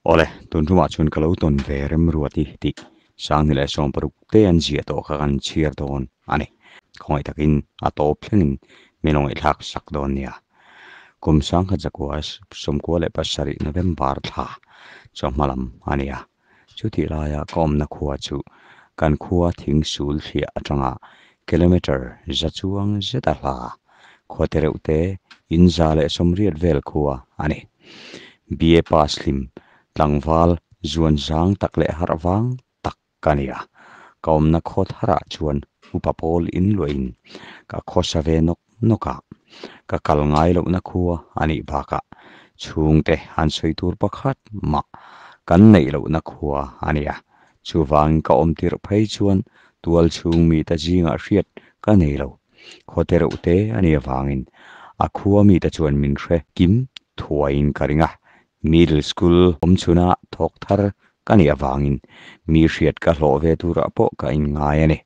Awle, tun tumah chuan ka lo tawn ve remruati tih Sanghni leh Sawmparuk te an ziah tawh kha kan chhiar dawn a ni. Khawngaih takin a tawp thlengin min lo ngaihthlak sak dawn nia. Kum sangkhat zakua 97 November thla chawhma lam a ni a. Chutih laia ka awmna khua chu kan khua thing sul thliah atanga kilometre za chuang zet a hla khua te reuh te in 180 vel khua a ni. BA pass hlim tlangval zuan zang tak leh harh vang tak ka ni a. Ka awmna khaw tharah chuan upa pawl in luahin ka khawsa ve nawk nawk a. Ka kal ngai lohna khua a nih bakah chhungte han sawi tur pakhat mah kan neih lohna khua a ni a. Chuvangin ka awm tirh phei chuan tual chhung mite zingah hriat ka nei lo. Khaw te reuh te a nih avangin a khua mite chuan min hre kim thuaiin ka ring a. Middle school awm chhuna thawk thar ka nih avangin mi hriat ka hlawh ve turah pawh ka inngai a ni.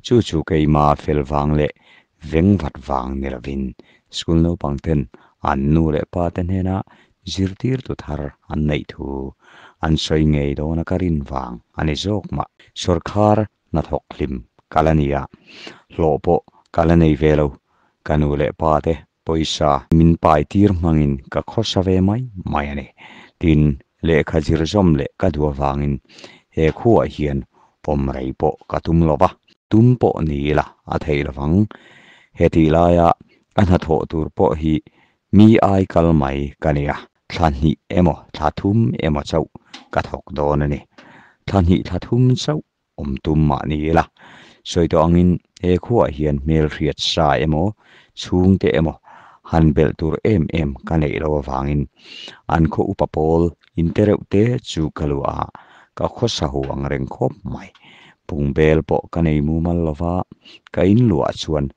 Chu chu keima fel vang leh veng vat vang ni lovin school naupang ten an nu leh pa te hnena zirtirtu thar an neih thu an sawi ngei dawna ka rin vang a ni zawk mah. Sawrkhar hnathawk hlim ka la ni a, hlawh pawh ka la nei ve lo. Ka nu leh pa te pawisa min pai tir hmangin ka khawsa ve mai mai a ni. Tin, lehkha zir zawm leh ka duh avangin he khuaah hian awm rei pawh ka tum lo va, tum pawh ni ila a theih lovang. Hetih laia ka hnathawh tur pawh hi mi ai kal mai ka ni a, thla hnih emaw thla thum emaw chauh ka thawk dawn a ni. Thla hnih thla thum chauh awm tum mah ni ila, sawi tawh angin he khuaah hian hmelhriat sa emaw chhungte emaw han belh tur em em ka neih loh avangin an khaw upa pawl inte reuh te chu ka luah a, ka khawsa hu ang reng khawp mai. Bungbel pawh ka nei mumal lova, ka inluah chuan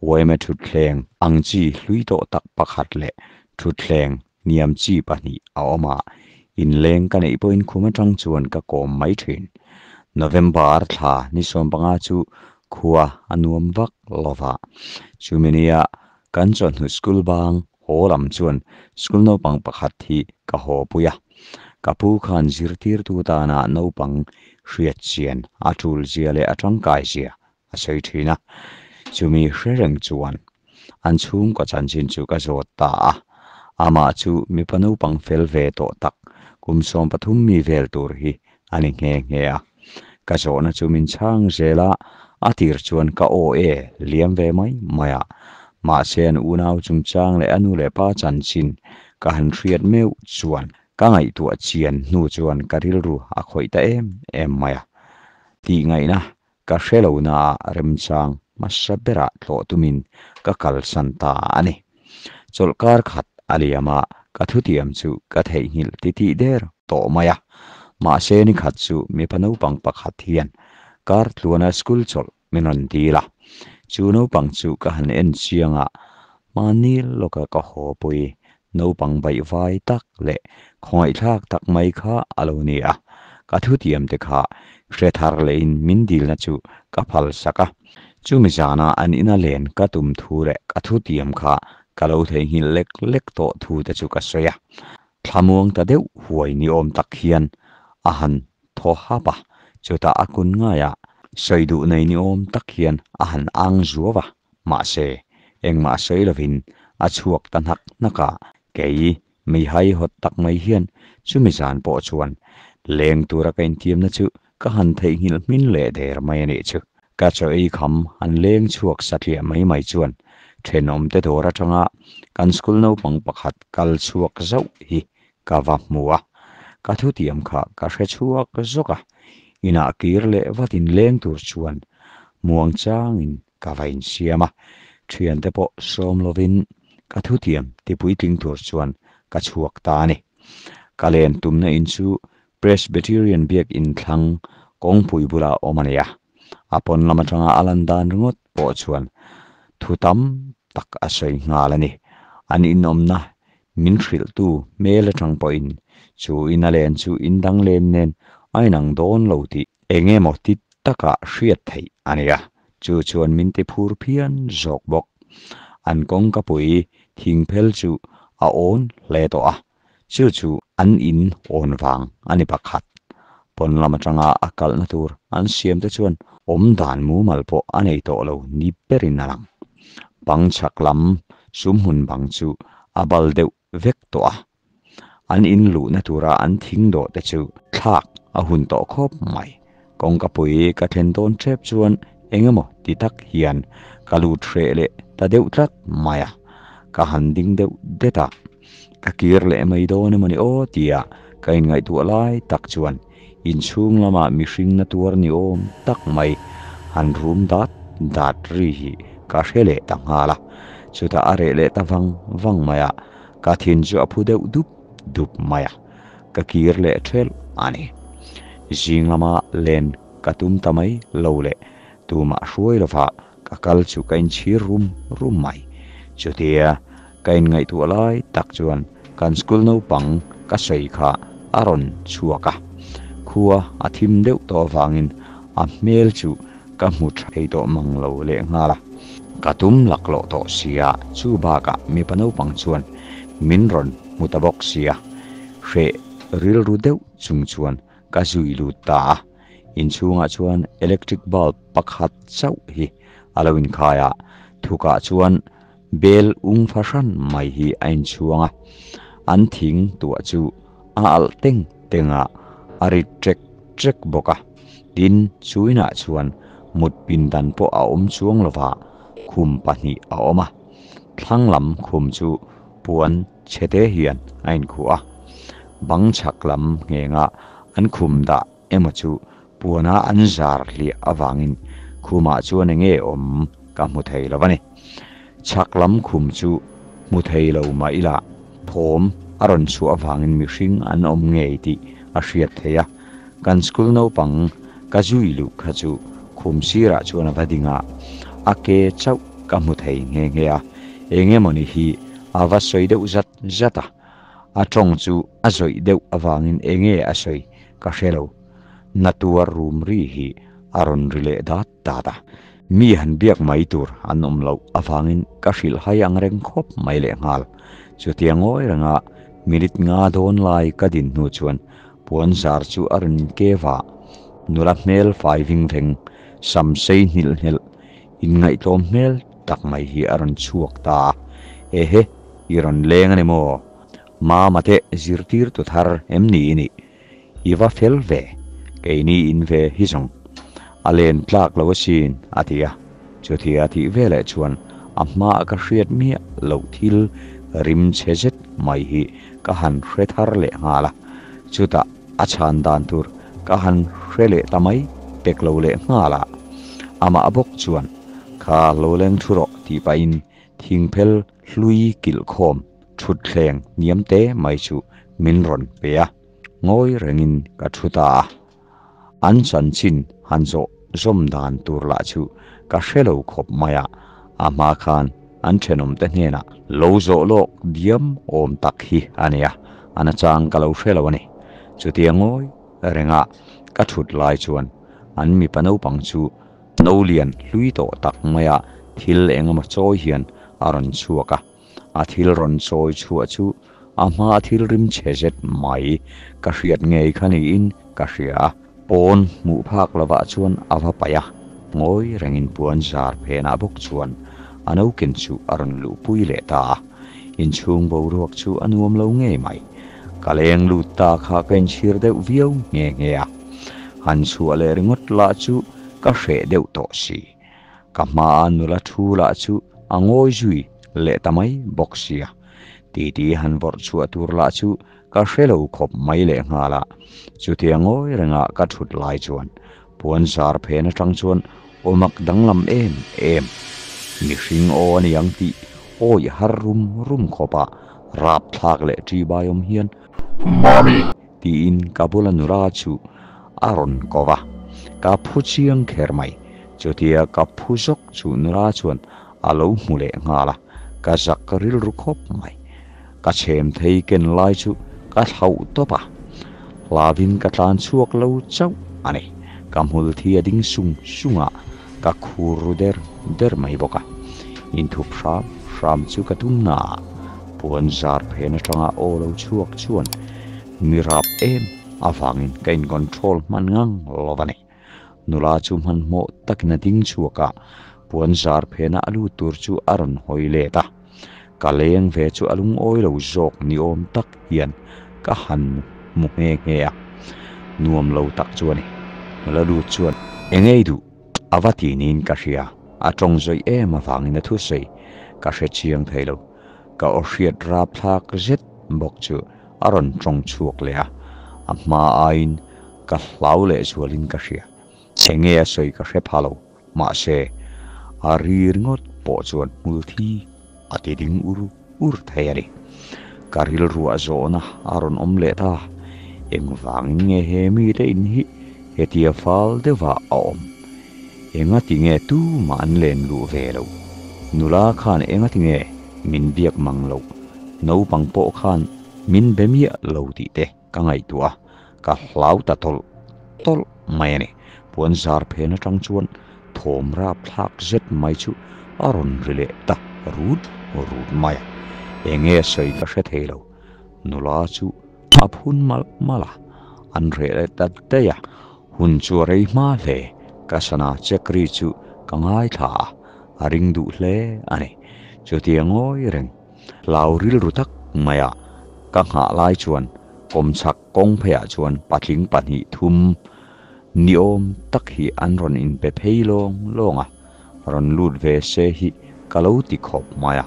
Uaime thutthleng ang chi hlui tawh tak pakhat leh thutthleng hniam chi pahnih a awm a, inleng ka neih pawhin khum atang chuan ka kawm mai thin. November thla ni 15 chu khua a nuam vak lo va, chumi nia kan chawhnu school bang haw lam chuan school naupang pakhat hi ka haw pui a. Ka pu khan zirtirtu tana naupang hriat chian a tul zia leh a tangkai zia a sawi thin a, chumi hre reng chuan an chhungkaw chanchin chu ka zawt ta a, amah chu mipa naupang fel ve tawh tak kum 13 mi vel tur hi a ni nghe nghe a, ka zawhna chu min chhang zel a, a tir chuan ka aw e liam ve mai mai a, mahse an unau chungchang leh a nu leh pa chanchin ka han hriat meuh chuan ka ngaihtuah chian hnu chuan ka rilru a khawih ta em em mai a, tih ngaihna Ka hre lo na remchang hmasa berah tlawh tumin ka kalsan ta a ni. Chawlhkar khat a liam a, ka thutiam chu ka theihnghilh titih der tawh mai a. Mahse ni khat chu mipa naupang pakhat hian kar tluana school chawlh min rawn dil a. Chu naupang chu ka han en chiang a, mahni lawka ka haw pui naupang baihvai tak leh khawngaihthlak tak mai kha a lo ni a, ka thutiam te kha hre thar lehin min dilna chu ka phal sak a. Chumi zana an ina len ka tum thu leh ka thutiam kha ka lo theihnghilh lek lek tawh thu te chu ka sawi a. Thlamuang ta deuh huai ni awm tak hian a han thaw hap a, chutah a kun ngaiah sawi duh nei ni awm tak hian a han ang zuau a. Mahse, engmah sawi lovin a chhuak ta hnak hnak a, kei mei hawt tak mai hian chumi zan pawh chuan leng tura ka intiamna chu ka han theihnghilh hmin leh der mai a nih chu. Ka chaw ei kham an leng chhuak satliah mai mai chuan thenawmte dawr atanga kan school naupang pakhat kal chhuak zauh hi ka va hmu a, ka thutiam kha ka hre chhuak zawk a, inah kir leh vatin leng tur chuan muang changin ka va insiam a, thiante pawh sawm lovin ka thutiam tipuitling tur chuan ka chhuak ta a ni. Ka len tumna in chu Presbyterian biak inthlang kawngpui bula awm a ni a, a pawn lam atanga a lan dan ringawt pawh chuan thu tam tak a sawi nghal a ni. An inawmna min hrilhtu hmel atang pawhin chu ina len chu in dang len nen a inang dawn lo tih eng emaw ti taka hriat theih a ni a, chu chuan min ti phur phian zawk bawk. An kawngkapui thingphel chu a awn hle tawh a, chu chu. An in awn vang a ni pakhat. Pawn lam atanga a kalhna tur an siam te chuan awm dan mumal pawh a nei tawh lo ni berin a lang. Bang chhak lam sumhmun bang chu a bal deuh vek tawh a. An in luhna tura an thing dawh te chu thlak a hun tawh khawp mai. Kawngkapui ka thlen dawn tep chuan eng emaw ti tak hian ka lut hreh leh ta deuh tlat mai a. Ka han ding deuh det a. Ka kir leh mai dawn emawni aw tia ka inngaihtuah lai tak chuan inchhung lamah mihring na tuar ni awm tak mai han rum dat dat ri hi ka hre leh ta nghal a. Chutah a reh leh ta vang vang mai a, ka thin chu a phu deuh dup dup mai a, ka kir leh thelh a ni. Zing lama len ka tum ta mai lo leh tumah hruai lova ka kal chu ka inchhir rum rum mai. Chutia ka inngaihtuah lai tak chuan kan school naupang ka sawi kha a rawn chhuak a, khua a thim deuh tawh avangin a hmel chu ka hmu thei tawh mang lo lehnghal a. Ka tum laklawh tawh sia, chu bakah mipa naupang chuan min rawn hmu ta bawk sia, hreh rilru deuh chung chuan ka zui lut ta a. Inchhungah chuan electric bulb pakhat chauh hi a lo inkhai a, thukah chuan bel ung fahran mai hi a inchhuang a, an thing tuah chu a alh teng teng a, a ri ṭek ṭek bawk a. Tin, chuinah chuan mut pindan pawh a awm chuang lova, khum pahnih a awm a. Thlang lam khum chu puan chhete hian a inkhuh a, bang chhak lam nghenga an khum dah emaw chu puana an zar hliah avangin khumah chuan enge awm ka hmu thei lo a ni. Chhak lam khum chu hmu thei lo mah ila thawm a rawn chhuah avangin mihring an awm ngei tih a hriat theih a. Kan school naupang ka zui luh kha chu khum sirah chuan a va ding a, a ke chauh ka hmu thei nghe nghe a, engemawni hi a va sawi deuh zat zat a. A tawng chu a zawih deuh avangin enge a sawi ka hre lo. Na tuar rum ri hi a rawn ri leh dat dat a. Mi han biak mai tur an awm loh avangin ka hrilh hai ang reng khawp mai lehnghal. Chutia ngawi renga minute nga dawn lai ka din hnu chuan puan zar chu a rawn ke va. Nula hmel fai ving veng, sam sei hnilh hnelh, inngaihtlawm hmel tak mai hi a rawn chhuak ta a. Ehe, i rawn leng a ni maw? Mama te zirtirtu thar em ni i nih? I va fel ve, keini in ve hi zawng. A len tlak lo asin, a ti a. Chutia a tih veleh chuan a hmaah ka hriat miah loh thil rim chhe zet mai hi ka han hre thar leh nghal a. Chutah a chhan dan tur ka han hre leh ta mai pek lo leh nghal a. Amah bawk chuan, Kha lo leng thu rawh tih pahin thingphel hlui kilhkhawm Thutthleng hniam te mai chu min rawn pe a, ngawi rengin ka thu ta a. An chanchin han zawh zawm dan tur lah chu ka hre lo khawp mai a, a hma khan an thenawmte hnenah lo zawh lawk diam awm tak hi a nia, a nachang ka lo hre lo a ni. Chutia ngawi renga ka thut lai chuan an mipa naupang chu no lian hlui tawh tak maia thil engemaw chawi hian a rawn chhuak a. A thil rawn chawi chhuah chu a hma thil rim chhe zet mai ka hriat ngei kha niin ka hria a. Pawn hmuh phak lovah chuan a va paih a, ngawi rengin puan zar phenah bawk chuan a noken chu a rawn luhpui leh ta a. Inchhung boruak chu a nuam lo ngei mai. Ka leng lut ta kha ka inchhir deuh viau nghe nghe a. Han chhuah leh ringawt lah chu ka hreh deuh tawh si. Ka hmaa nula thu lah chu a ngawi zui leh ta mai bawk sia. Titi han vawrh chhuah tur lah chu ka hre lo khawp mai leh nghal a. Chutia ngawi renga ka thut lai chuan puan zar phen atang chuan awmak danglam em em, mihring aw a ni ang tih awih har rum rum khawpa rapthlak leh ṭibai awm hian Mami! Tiin ka bula nula chu a rawn ko va, ka phu chiang kher mai. Chutia ka phu zawk chu nula chuan a lo hmu leh nghal a, ka zak rilru khawp mai. Ka chhem thei ken lai chu ka thlauh tawp a, hlavin ka tlan chhuak lo chauh a ni. Ka hmul thi a ding sung sung a, ka khur ru der der mai bawk a. Inthup hram hram chu ka tum na a, puan zar phen atanga aw lo chhuak chuan. Mi rap em avangin ka in control hman ngang lo a ni. Nula chu hmanhmawh takin a ding chhuak a, puan zar phena a lut tur chu a rawn hawi let a. Ka leng ve chu a lungawi lo zawk ni awm tak hian ka han hmu nghe nghe a, nuam lo tak chu a ni. Nula lut chuan eng ei duh a va ti niin ka hria, a tawng zawih em avangin a thusawi ka hre chiang thei lo. Ka aw hriat rapthlak zet bawk chu a rawn tawng chhuak leh a, a hma aiin ka hlau leh zualin ka hria. Enge a sawi ka hre pha lo, mahse a ri ringawt pawh chuan hmul thi a ti ding ur ur thei a ni. Ka rilruah zawhna a rawn awm leh ta, engvangin nge he mite in hi hetia fal deuhah a awm? Engati nge tumah an len luh ve loh? Nula khan engati nge min biak mang loh? Naupang pawh khan min be miah lo tih te ka ngaihtuah a, ka hlau ta tawlh tawlh mai a ni. Puan zar phen atang chuan thawm rapthlak zet mai chu a rawn ri leh ta rut rut mai a. Enge sawi ka hre thei lo. Nula chu a phun malh malh a, an reh leh ta daih a. Hun chu a rei hma hle, ka sana check ri chu ka ngaithla a, a ring duh hle a ni. Chutia ngawi reng, hlau rilru tak maia ka nghah lai chuan kawmchhak kawng pheiah chuan patling pahnih thum niawm tak hi an rawn inpe phei lawng lawng a, rawn lut ve se hi ka lo ti khawp mai a.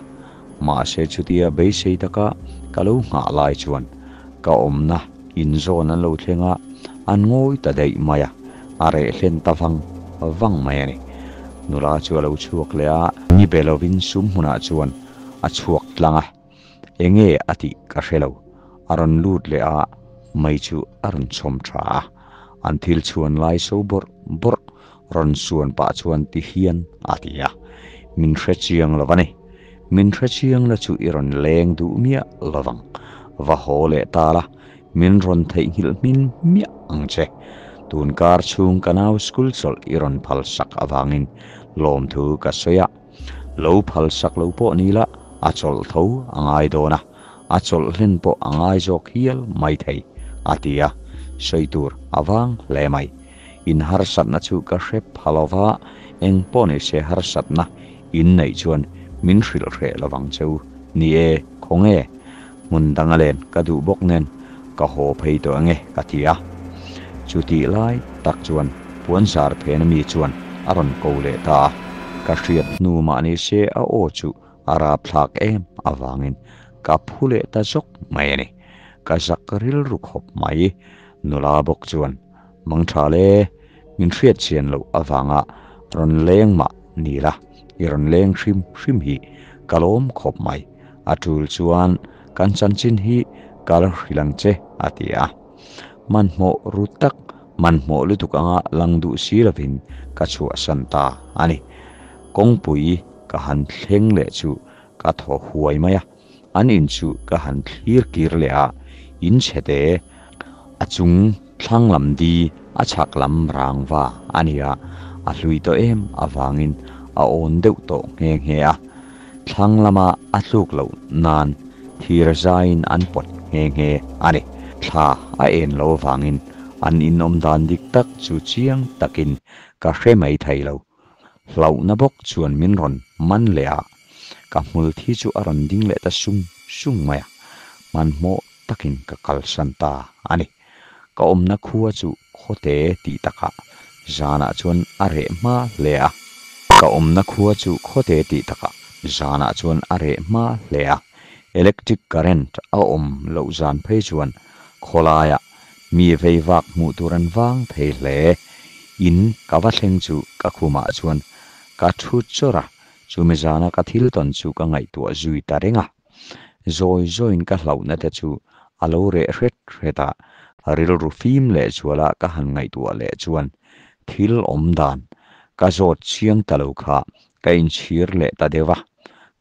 Mahse chutia beisei taka ka lo nghah lai chuan ka awmna inzawn an lo thleng a, an ngawi ta daih mai a, a reh hlen ta vang vang mai a ni. Nula chu a lo chhuak leh a, ni be lovin sum hmunah chuan a chhuak tlang a, enge a tih ka hre lo, a rawn lut leh a, mei chu a rawn chhawm tha a, an thil chhuan lai so bawrh bawrh rawn suan pah chuan ti hian a ti a, min hre chiang lo a ni. Min hre chiang la chu i rawn leng duh miah lo vang. Va haw leh ta la, min rawn theihnghilh hmin miah ang che. Tun kar chhung ka nau school chawlh i rawn phal sak avangin lawmthu ka sawi a. Lo phal sak lo pawh ni la, a chawlh tho a ngai dawn a, a chawlh hlen pawh a ngai zawk hial mai thei, a ti a, sawi tur a vang hle mai. In harsatna chu ka hre pha lo va, eng pawh ni se harsatna in neih chuan min hrilh hreh lo vang che u. Ni e, khawnge? Hmun dang a len ka duh bawk nen ka haw phei tawh ange ka ti a. Chutih lai tak chuan puanzar phen ami chuan a rawn ko leh ta a, ka hriat hnu mah ni se a aw chu a rapthlak em avangin ka phu leh ta zawk mai a ni. Ka zak rilru khawp mai. Nula bawk chuan Mang tha le, min hriat chian loh avanga rawn leng mah ni la, i rawn leng hrim hrim hi ka lawm khawp mai. A tul chuan kan chanchin hi ka la hrilh ang che, a ti a. Hmanhmawh ru tak, hmanhmawh lutuk anga lang duh si lovin ka chhuahsan ta a ni. Kawngpui ka han thleng leh chu ka thaw huai mai a. An in chu ka han thlir kir leh a, in chhete a chung thlang lam di a chhak lam rangva a ni a, a hlui tawh em avangin a awn deuh tawh nghe nghe a. Thlang lama a tluk loh nan thir zaiin an pawt nghe nghe a ni. Thla a en lo avangin an inawm dan dik tak chu chiang takin ka hre mai thei lo. Hlauhna bawk chuan min rawn man leh a, ka hmul thi chu a rawn ding leh ta sung sung mai a, hmanhmawh takin ka kalsan ta a ni. Ka awmna khua chu khawte tih takah zanah chuan a reh hma hle a. Ka awmna khua chu khawte tih takah zanah chuan a reh hma hle a, electric current a awm loh zan phei chuan khawlaiah Mi vei vak hmuh tur an vang thei hle. In ka va thleng chu ka khumah chuan ka thu chawrh a, chumi zana ka thil tawn chu ka ngaihtuah zui ta reng a. Zawi zawiin ka hlauhna te chu a lo reh hret hret a, rilru fim leh zuala ka han ngaihtuah leh chuan thil awm dan ka zawt chiang ta lo kha ka inchhir leh ta deuh a.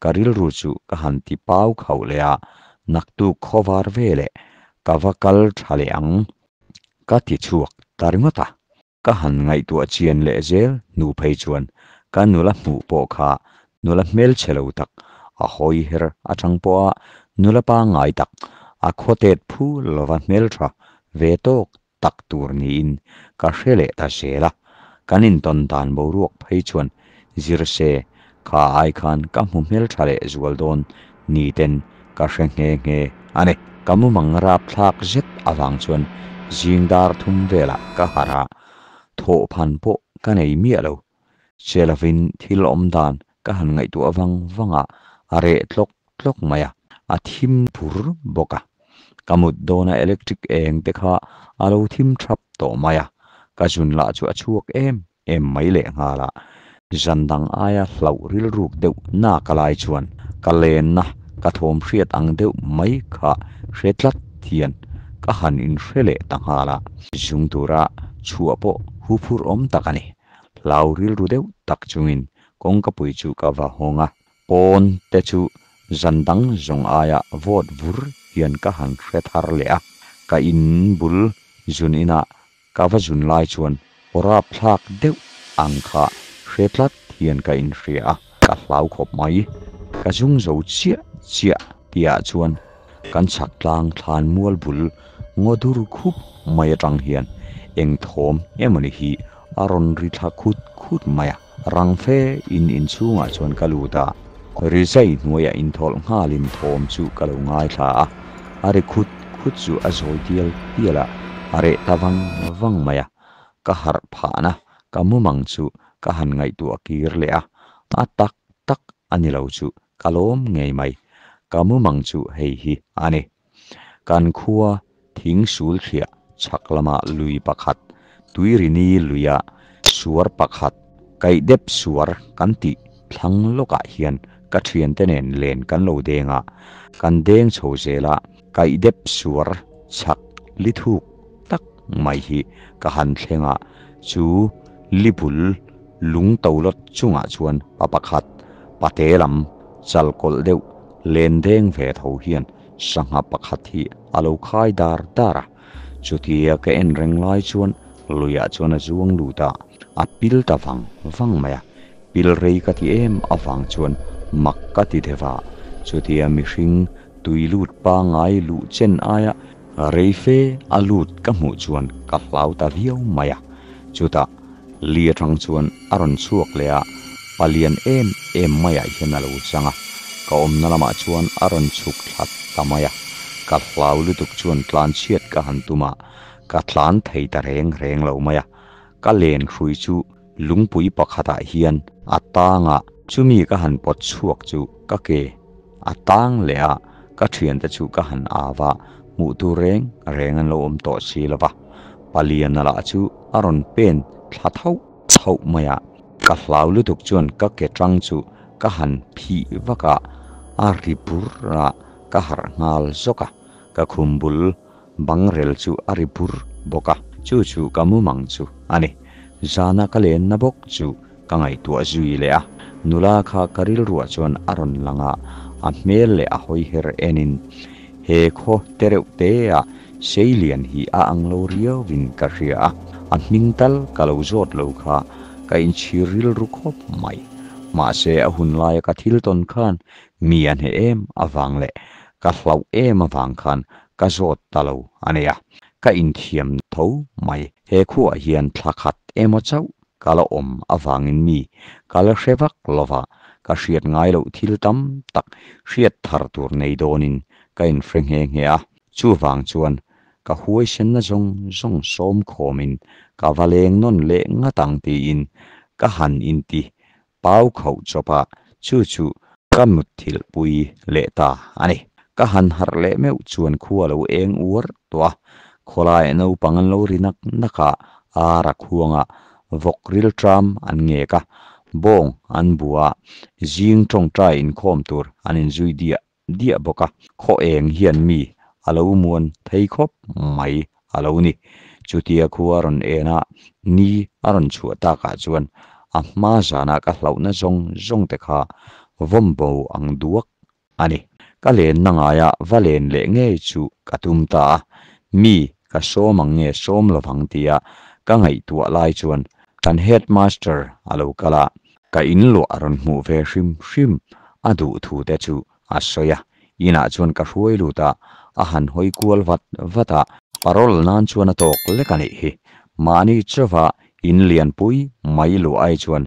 Ka rilru chu ka han ti pau khauh leh a, naktuk khawvar ve leh Ka va kal tha leh ang. Ka ti chhuak ta ringawt a. Ka han ngaihtuah chian leh zel hnu phei chuan ka nula hmuh pawh kha nula hmelchhe lo tak, a hawi her atang pawha nula pangngai tak, A khawtet phu lova hmeltha ve tawk tak tur niin ka hre leh ta zel a. Kan intawn dan boruak phei chuan zir se kha ai khan ka hmu hmeltha leh zual dawn ni ten ka hre nghe nghe a ni. Ka mumang rapthlak zet avang chuan zing dar thum velah ka harh a, thawhphan pawh ka nei miah lo. Che lovin thil awm dan ka han ngaihtuah vang vang a, a reh tlawk tlawk mai a, a thim bur bawk a. Ka mut dawna electric eng te kha a lo thim thap tawh mai a, ka zun lah chu a chhuak em em mai lehnghal a. Zan dang aia hlauh rilruk deuh nak a lai chuan ka lenna ka thawm hriat ang deuh mai kha hre tlat hian ka han inhre leh ta nghal a. Zung tura chhuah pawh huphurh awm tak a ni. Hlau rilru deuh tak chungin kawngkapui chu ka va hawng a, pawn te chu zan dang zawng aia vawt vur hian ka han hre thar leh a. Ka in bul zun inah ka va zun lai chuan aw rapthlak deuh ang kha hre tlat hian ka inhria a, ka hlau khawp mai. Ka zung zo chiah chiah tihah chuan kan chhak tlang thlan mual bul ngaw dur khup mai atang hian eng thawm emawni hi a rawn ri thla khut khut mai a. Rang fe in inchhungah chuan ka lut a, rizai hnuaiah inthawlh nghalin thawm chu ka lo ngaithla a, a ri khut khut chu a zawi tial tial a, a reh ta vang vang mai a. Ka harh phahna ka mumang chu ka han ngaihtuah kir leh a, a tak tak a ni lo chu ka lawm ngei mai. Ka mumang chu hei hi a ni. Kan khua thing sul thliah chhak lamah lui pakhat, Tuirini luia suar pakhat, Kaihdep suar kan tih thlang lawkah hian ka thiante nen len kan lo deng a, kan deng chho zel a, Kaihdep suar chhak li thuk tak mai hi ka han thleng a, chu li bul lung tolawt chungah chuan pa pakhat, pate lam chal kawlh deuh len deng ve tho hian sangha pakhat hi a lo khai dar dar a. Chutia ka en reng lai chuan luiah chuan a zuang lut a, a pil ta vang vang mai a. Pil rei ka ti em avang chuan mak ka ti deuh a, chutia mihring tui lut pangai luh chen aia rei fe a lut ka hmuh chuan ka hlau ta viau mai a. Chutah li atang chuan a rawn chhuak leh a, palian em em maiah hian a lo chang a, ka awmna lamah chuan a rawn chhuk thla ta mai a. Ka hlau lutuk chuan tlan chhiat ka han tum a, ka tlan thei ta reng reng lo mai a. Ka len hrui chu lungpui pakhatah hian a tang a, chumi ka han pawt chhuak chu ka ke a tang leh a, ka thiante chu ka han au a, hmuh tur reng reng an lo awm tawh si lo va. Paliana lah chu a rawn pen thla thauh thauh mai a, ka hlau lutuk chuan ka ke tang chu ka han phih vak a, a ri bur a, ka harh nghal zawk a, ka khum bul bangrel chu a ri bur bawk a, chu chu ka mumang chu a ni. Zana ka lenna bawk chu ka ngaihtuah zui leh a, nula kha ka rilruah chuan a rawn lang a, a hmel leh a hawi her enin he khaw te reuh te ah Seilian hi a ang lo riauin ka hria a, a hming tal ka lo zawt lo kha ka inchhir rilru khawp mai. Mahse a hun laia ka thil tawn khan mi a hne em avang leh ka hlauh em avang khan ka zawt ta lo a nia. Ka inthiam tho mai. He khuaah hian thla khat emaw chauh ka la awm avangin mi ka la hre vak lova, ka hriat ngai loh thil tam tak hriat thar tur nei dawnin ka inhre nghe nghe a. Chuvang chuan ka huaisenna zawng zawng sawm khawmin ka va leng nawn leh ngat ang tiin ka han inti pau khauh chawp a, chu chu ka mutthilhpui leh ta a ni. Ka han harh leh meuh chuan khua lo eng uar tawh a, khawlaiah naupang an lo ri nak nak a, ar a khuang a, vawk rilṭam an ngek a, bawng an bua a, zing ṭawngṭai inkhawm tur an inzui diah diah bawk a, khaw eng hian mi a lo muan thei khawp mai a lo ni. Chutia khua a rawn en a, ni a rawn chhuah takah chuan a hma zana ka hlauhna zawng zawng te kha vawm bo ang duak a ni. Ka lenna ngaia va len leh ngei chu ka tum ta a, mi ka sawm ang nge sawm lovang tia ka ngaihtuah lai chuan kan headmaster a lo kal a, Ka inluah a rawn hmuh ve hrim hrim a duh thu te chu a sawi a, Inah chuan ka hruai lut a, a han hawi kual vat vat a, parole nan chuan a tawk lek a nih hi. Mahni chauva in lianpui mai luah ai chuan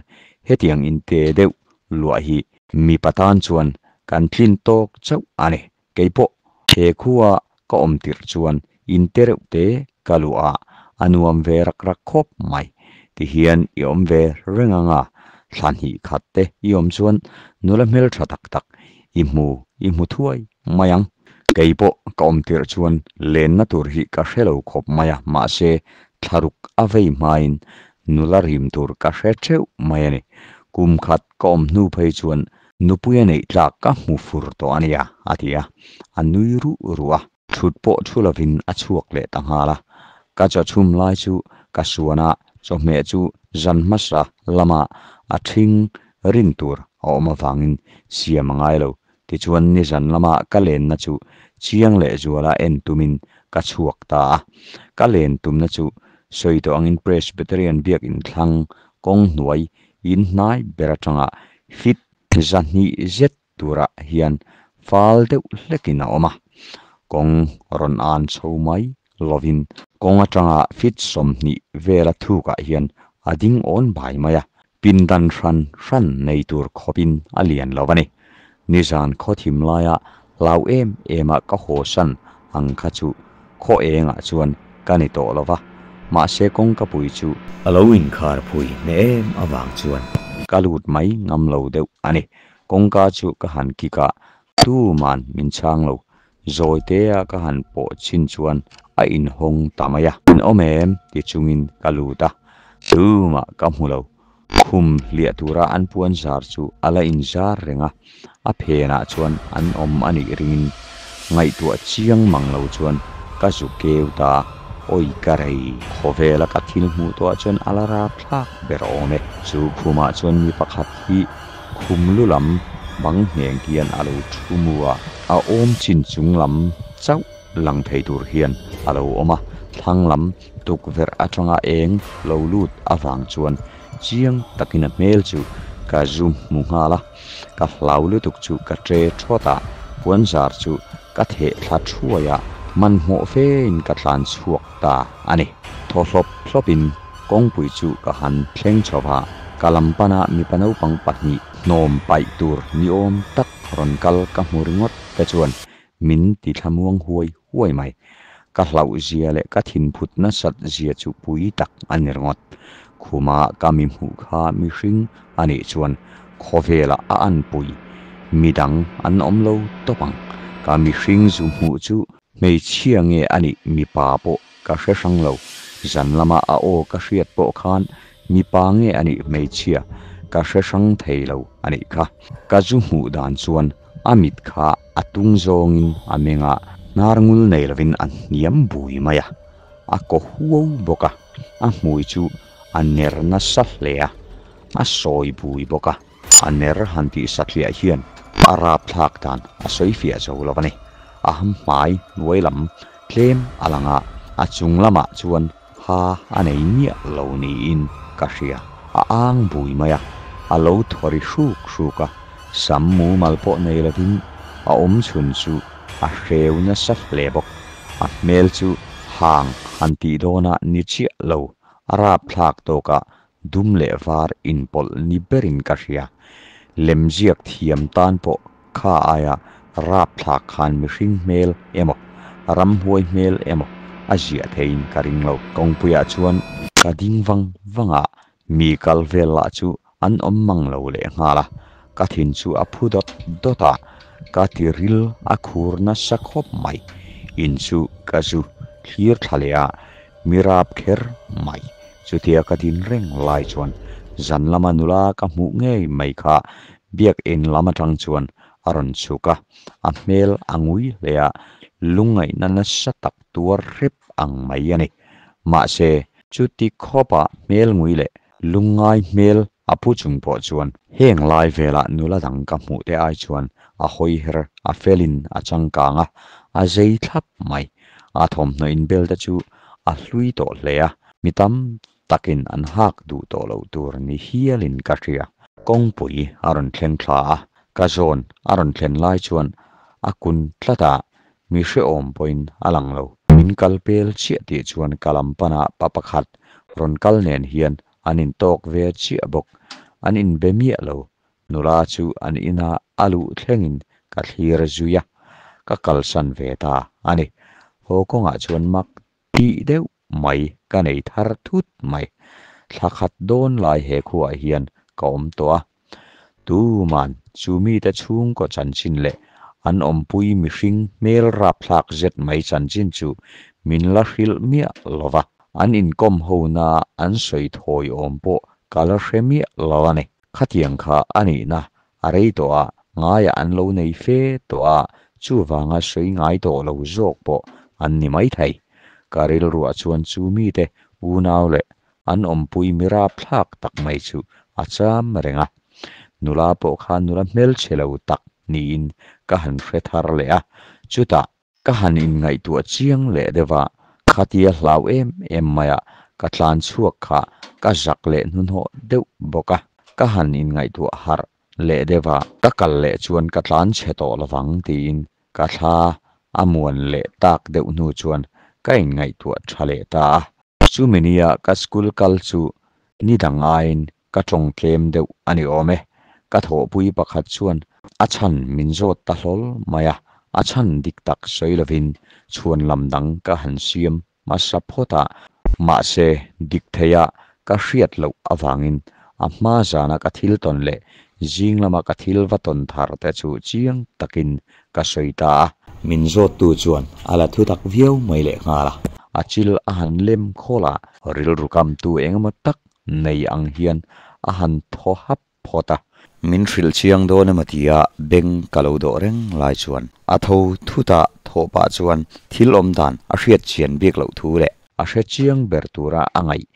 hetiang in te deuh luah hi mipa tan chuan kan tlin tawk chauh a ni. Keipawh he khua ka awm tirh chuan in te reuh te ka luah a, a nuam ve rak rak khawp mai. Tihian i awm ve reng anga thla hnih khat te i awm chuan nula hmeltha tak tak i hmu i hmu thuai mai ang. Keipawh ka awm tirh chuan lenna tur hi ka hre lo khawp mai a, mahse thlaruk a vei hmain nula rim tur ka hre theuh mai a ni. Kum khat ka awm hnu phei chuan Nupuia neih tlak ka hmu fur tawh a nia, a ti a, a nui ruh ruh a. Thut pawh thu lovin a chhuak leh ta nghal a. Ka chaw chhum lai chu ka suan a, chawhmeh chu zan hmasa lama a ṭhing rin tur a awm avangin siam a ngai lo. Tichuan nizan lama ka lenna chu chiang leh zuala en tumin ka chhuak ta a. Ka len tumna chu sawi tawh angin Presbyterian biak inthlang kawng hnuai in hnai ber atanga fit 200 zet turah hian fal deuh hlekin a awm a, kawng rawn an chho mai lovin kawng atanga fit 20 vela thukah hian a ding awn bai mai a, pindan hran hran nei tur khawpin a lian lo a ni. Nizan khawthim laia hlau em ema ka hawsan ang kha chu khaw engah chuan ka ni tawh lo va, mahse kawngkapui chu a lo inkhar phui hne em avang chuan ka lut mai ngam lo deuh a ni. Kawngka chu ka han kik a, tuman min chhang lo. Zawi tea ka han pawh chin chuan a inhawng ta mai a. In awm em? ti chungin ka lut a, tumah ka hmu lo. Khum hliah tura an puan zar chu a la inzar reng a, a phenah chuan an awm a nih ringin ngaihtuah chiang mang lo chuan ka zu keu ta a, awi ka rei. Khawvela ka thil hmuh tawhah chuan a la rapthlak ber awm e. Chu khumah chuan mi pakhat hi khum lu lam bang ngheng hian a lo thu mu a, a awm chin chung lam chauh lang thei tur hian a lo awm a, thlang lam Tukverh atanga eng lo lut avang chuan chiang takin a hmel chu ka zu hmu nghal a, ka hlau lutuk chu ka tre thawt a, puanzar chu ka theh thla thuai a, hmanhmawh fein ka tlan chhuak ta a ni. Thaw hlawp hlawpin kawngpui chu ka han thleng chho va, ka lam pana mipa naupang pahnih hnawm paih tur ni awm tak rawn kal ka hmu ringawt te chuan min ti thlamuang huai huai mai. Ka hlauh zia leh ka thinphut nasat zia chu pui tak a ni ringawt. Khuma ka mi hmuh kha mihring a nih chuan khawvelah a anpui midang an awm lo tawp ang. Ka mihring zu hmuh chu hmeichhia nge a nih mipa pawh ka hre hrang lo. Zan lama a aw ka hriat pawh khan mipa nge a nih hmeichhia ka hre hrang thei lo a nih kha. Ka zu hmuh dan chuan A mit kha a tung zawngin a meng a, hnar ngul nei lovin a hniam bui mai a, a kaw huau bawk a, a hmui chu a ner nasa hle a, a sawi bui bawk a, a ner han tih satliah hian a rapthlak dan a sawi fiah zo lo a ni. A hmai hnuai lam tlem a lang a, a chung lamah chuan Ha a nei miah lo niin ka hria. A ang bui mai a, a lo thaw ri hruk hruk a, sam mumal pawh nei lovin a awm chhun chu a hreu nasa hle bawk. A hmel chu hang han tih dawnah ni chiah lo, a rapthlak tawkah dum leh var inpawlh ni berin ka hria. Lemziak thiam tan pawh Kha aia rapthlak khan mihring hmel emaw, ramhuai hmel emaw a ziah theiin ka ring lo. Kawngpuiah chuan ka ding vang vang a, mi kal vel lah chu an awm mang lo leh nghal a, ka thin chu a phu dawt dawt a, ka ti ril a khur nasa khawp mai. In chu ka zu thlir thla leh a, mi rap kher mai. Chutia ka din reng lai chuan zan lama nula ka hmuh ngei mai kha Biakinn lam atang chuan a rawn chhuk a, a hmel a ngui hle a, lungngaihna nasa tak tuar hrep ang mai a ni. Mahse, chuti khawpa hmel ngui leh lungngai hmel a pu chung pawh chuan heng lai velah nula dang ka hmuh te ai chuan a hawi her a felin a changkang a, a zei thlap mai. A thawmhnaw inbel te chu a hlui tawh hle a, mi tam takin an hak duh tawh loh tur ni hialin ka hria. Kawngpui a rawn thleng thla a, ka zawn a rawn thlen lai chuan A kun tlat a, mi hrehawm pawhin a lang lo. Min kal pel chiah tih chuan ka lam pana pa pakhat rawn kal nen hian an intawk ve chiah bawk. An inbe miah lo. Nula chu an ina a luh thlengin ka thlir zui a, ka kalsan ve ta a ni. Haw kawngah chuan mak tih deuh mai ka nei thar thut mai. Thla khat dawn lai he khuaah hian ka awm tawh a. Tuman chu mite chhungkaw chanchin leh an awmpui mihring hmel rapthlak zet mai chanchin chu min la hrilh miah lo va. An inkawm hona an sawi thawi awm pawh ka la hre miah lo a ni. Khatiang kha a nihna a rei tawh a, ngaiah an lo nei fe tawh a, chuvanga sawi ngai tawh lo zawk pawh an ni maithei. Ka rilruah chuan chu mite unau leh an awmpui mi rapthlak tak mai chu a cham reng a. Nula pawh kha nula hmelchhe lo tak niin ka han hre thar leh a, chutah ka han inngaihtuah chiang leh deuh a, khatia hlau em em maia ka tlan chhuak kha ka zak leh hnuhnawh deuh bawk a, ka han inngaihtuah harh leh deuh a, ka kal leh chuan ka tlan chhe tawh lovang tiin ka thla a muan leh tak deuh hnu chuan ka inngaihtuah tha leh ta a. Chumi nia ka school kal chu ni dang aiin ka tawng tlem deuh a ni awm e. Ka thawhpui pakhat chuan a chhan min zawt ta hlawl mai a, a chhan dik tak sawi lovin chhuan lam dang ka han siam hmasa phawt a, mahse dik theia ka hriat loh avangin a hma zana ka thil tawn leh zing lama ka thil va tawn thar te chu chiang takin ka sawi ta a. Min zawttu chuan a la thutak viau mai lehnghal a. A chil a han lem khawl a, rilru kamtu engemaw tak nei ang hian a han thaw hap phawt a. Min hrilh chiang dawn emaw tia beng ka lo dawh reng lai chuan a tho thut a, thawh pah chuan thil awm dan a hriat chian bik loh thu leh a hre chiang ber tura a ngaih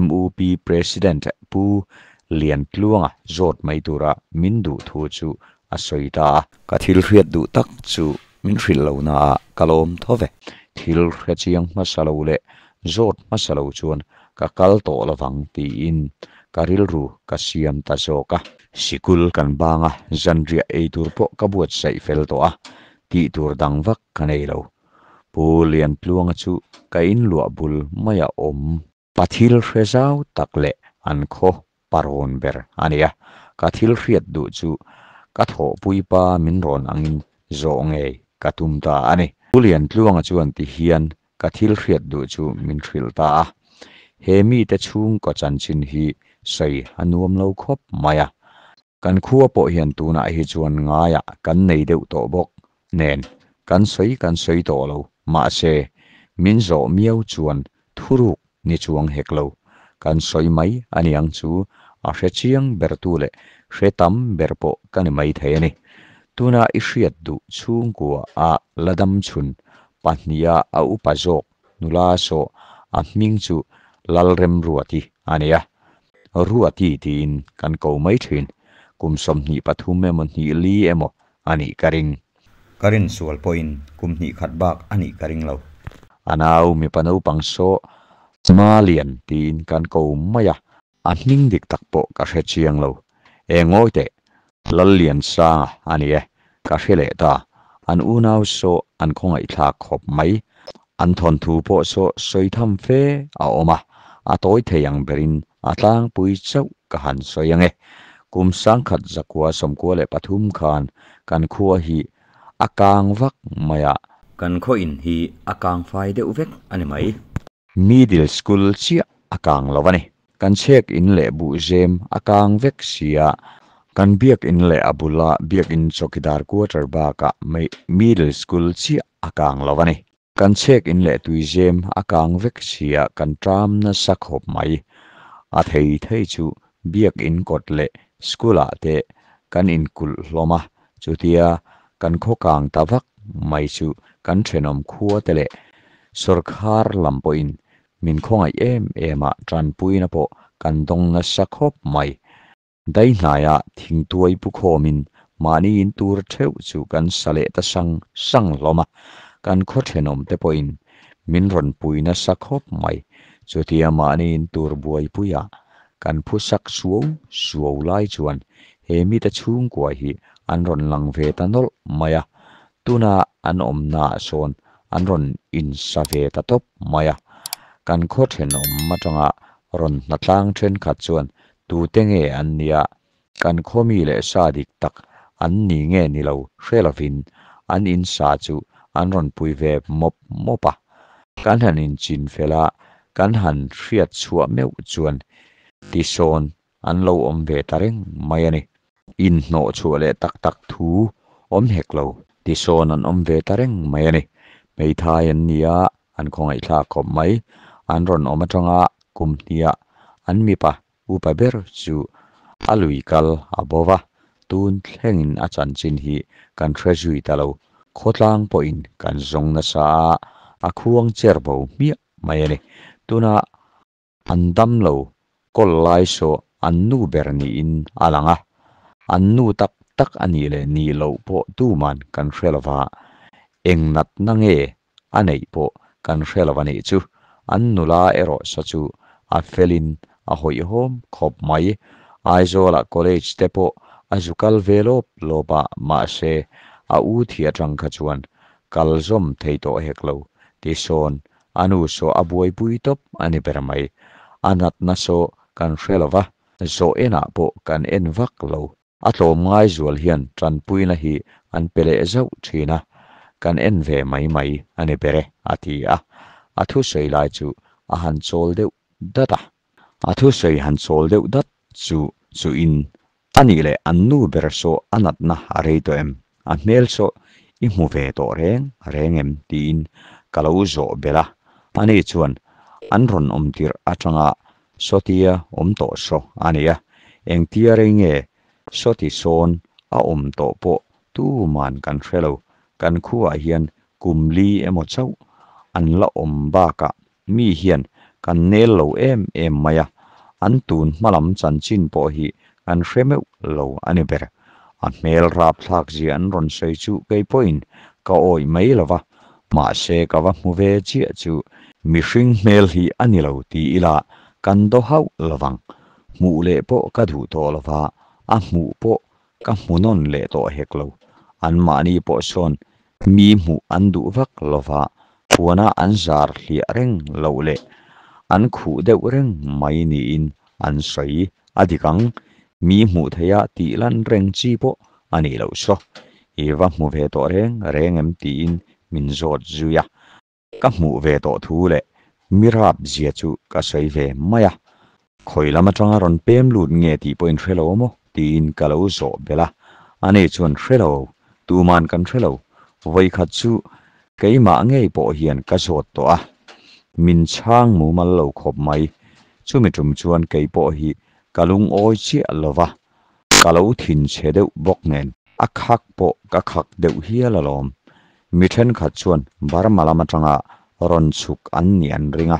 MUP President Pu Liantluanga zawt mai tura min duh thu chu a sawi ta a. Ka thil hriat duh tak chu min hrilh lo naah ka lawm tho ve. Thil hre chiang hmasa lo leh zawt hmasa lo chuan ka kal tawh lovang tiin ka rilru ka siam ta zawk a. Sikul kan bang a, zanriah ei tur pawh ka buatsaih fel tawh a, tih tur dang vak ka nei lo. Pu Liantluanga chu ka inluah bul maia awm. Pa thil hre zau tak leh an khaw parawn ber a ni a, ka thil hriat duh chu ka thawhpui pa min rawn angin zawh ngei ka tum ta a ni. Pu Liantluanga chuan ti hian ka thil hriat duh chu min hrilh ta a, he mite chhungkaw chanchin hi sawi a nuam lo khawp mai a, Kan khua pawh hian tunah hi chuan ngaiah kan nei deuh tawh bawk nen kan sawi kan sawi tawh lo, mahse min zawh miau chuan thuruk ni chuang hek lo. Kan sawi mai a niang chu a hre chiang ber tu leh hre tam ber pawh ka ni mai thei a ni. Tuna i hriat duh chhungkua a la dam chhun pahniha a upa zawk nula saw a hming chu Lalremruati a ni a. Ruati tiin kan ko mai thin. Kum 23 emaw hnih li emaw a nih ka ring. Ka rin sual pawhin kum hnih khat bak a nih ka ring lo. A nau mipa naupang saw Malian tiin kan ko mai a. A hming dik tak pawh ka hre chiang lo. E ngawi teh, Lalliansanga a ni e, ka hre leh ta. An unau saw an khawngaihthlak khawp mai. An thawnthu pawh saw sawi tham fe a awm a, a tawi thei ang berin a tlangpui chauh ka han sawi ang e. Kum 1993 khan kan khua hi a kang vak mai a. Kan khaw in hi a kang fai deuh vek a ni mai. Middle school chiah a kang lo a ni. Kan chhek in leh buhzem a kang vek sia, kan biak in leh a bula biak in chawkidar quarter bakah middle school chiah a kang lo a ni. Kan chhek in leh tuizem a kang vek sia kan ṭam nasa khawp mai. A thei thei chu biak in kawt leh school ah te kan inkulh hlawm a, chutia kan khaw kang ta vak mai chu kan ṭhenawm khua te leh sawrkhar lam pawhin Min khawngaih em em a, tanpuina pawh kan dawng nasa khawp mai. Daihnaia thingtuai pu khawmin mahni in tur theuh chu kan sa leh ta sang sang hlawm a, kan khaw thenawm te pawhin min rawn pui nasa khawp mai. Chutia mahni in tur buaipuia kan phusak suau suau lai chuan he mite chhungkua hi an rawn lang ve ta nawlh mai a. Tuna an awmnaah sawn an rawn insa ve ta tawp mai a. Kan khaw thenawm atanga rawn hnatlang thenkhat chuan tute nge an nia, kan khaw mi leh sa dik tak an ni nge ni lo hre lovin an insa chu an rawn pui ve mawp mawp a. Kan han inchin fel a, kan han hriat chhuah meuh chuan tisawn an lo awm ve ta reng mai a ni. Inhnawh chhuah leh tak tak thu awm hek lo tisawn an awm ve ta reng mai a ni. Hmeithai an ni a, an khawngaihthlak khawp mai. An rawn awm atanga kum hniah an mipa upa ber chu a lui kal a bo va, tun thlengin a chanchin hi kan hre zui ta lo. Khawtlang pawhin kan zawng nasa a, a khuang cher bo hmiah mai a ni. Tuna An dam lo, kawl lai saw an nu ber niin a lang a, an nu tak tak a nih leh nih loh pawh tuman kan hre lo va, eng natna nge a neih pawh kan hre lo a nih chu. An nula erawh sa chu a felin a hawihhawm khawp mai. Aizawlah college te pawh a zu kal ve lawp lawp a, mahse a u thi atang kha chuan kal zawm thei tawh hek lo, tisawn A nu saw a buaipui tawp a ni ber mai. A natna saw kan hre lo va, zawh enah pawh kan en vak lo. A tlawm ngai zual hian tanpuina hi an pe leh zauh thin a, kan en ve mai mai a ni ber e, a ti a. A thusawi lai chu a han chawl deuh dat a. A thusawi han chawl deuh dat chu chuin a nih leh an nu ber saw a natna a rei tawh em? A hmel saw i hmu ve tawh reng reng em? tiin ka lo zawh belh a. Ani chuan an rawn awm tirh atanga sawtia awm tawh saw a ni a, engtia rei nge sawti sawn a awm tawh pawh tuman kan hre lo, kan khuaah hian kum li emaw chauh an la awm bakah Mi hian kan nel lo em em mai a, an tun hmalam chanchin pawh hi kan hre meuh lo a ni ber. A hmel rapthlak zia an rawn sawi chu kei pawhin ka awih mai lo va, mahse ka va hmu ve chiah chu mihring hmel hi a ni lo ti ila kan daw hauh lo vang. Hmuh leh pawh ka duh tawh lo va, a hmuh pawh ka hmu nawn leh tawh hek lo. Anmahni pawh sawn Mi hmuh an duh vak lova, puana an zar hliah reng loh leh an khuh deuh reng mai niin an sawi a dik ang. Mi hmuh theiha tih lan reng chi pawh a nih loh saw. I va hmu ve tawh reng reng em tiin min zawt zui a. Ka hmuh ve tawh thu leh mi rap zia chu ka sawi ve mai a, khawi lam atanga rawn pem lut nge tih pawhin hre lo maw tiin ka lo zawh belh a, ani chuan hre lo, tuman kan hre lo, vawikhat chu keimah ngei pawh hian ka zawt tawh a, min chhang mumal lo khawp mai, chumi tum chuan kei pawh hi ka lungawi chiah lo va, Ka lo thinchhe deuh bawk nen a khak pawh ka khak deuh hial alawm. Mi thenkhat chuan Burma lam atanga rawn chhuk an nih an ring a,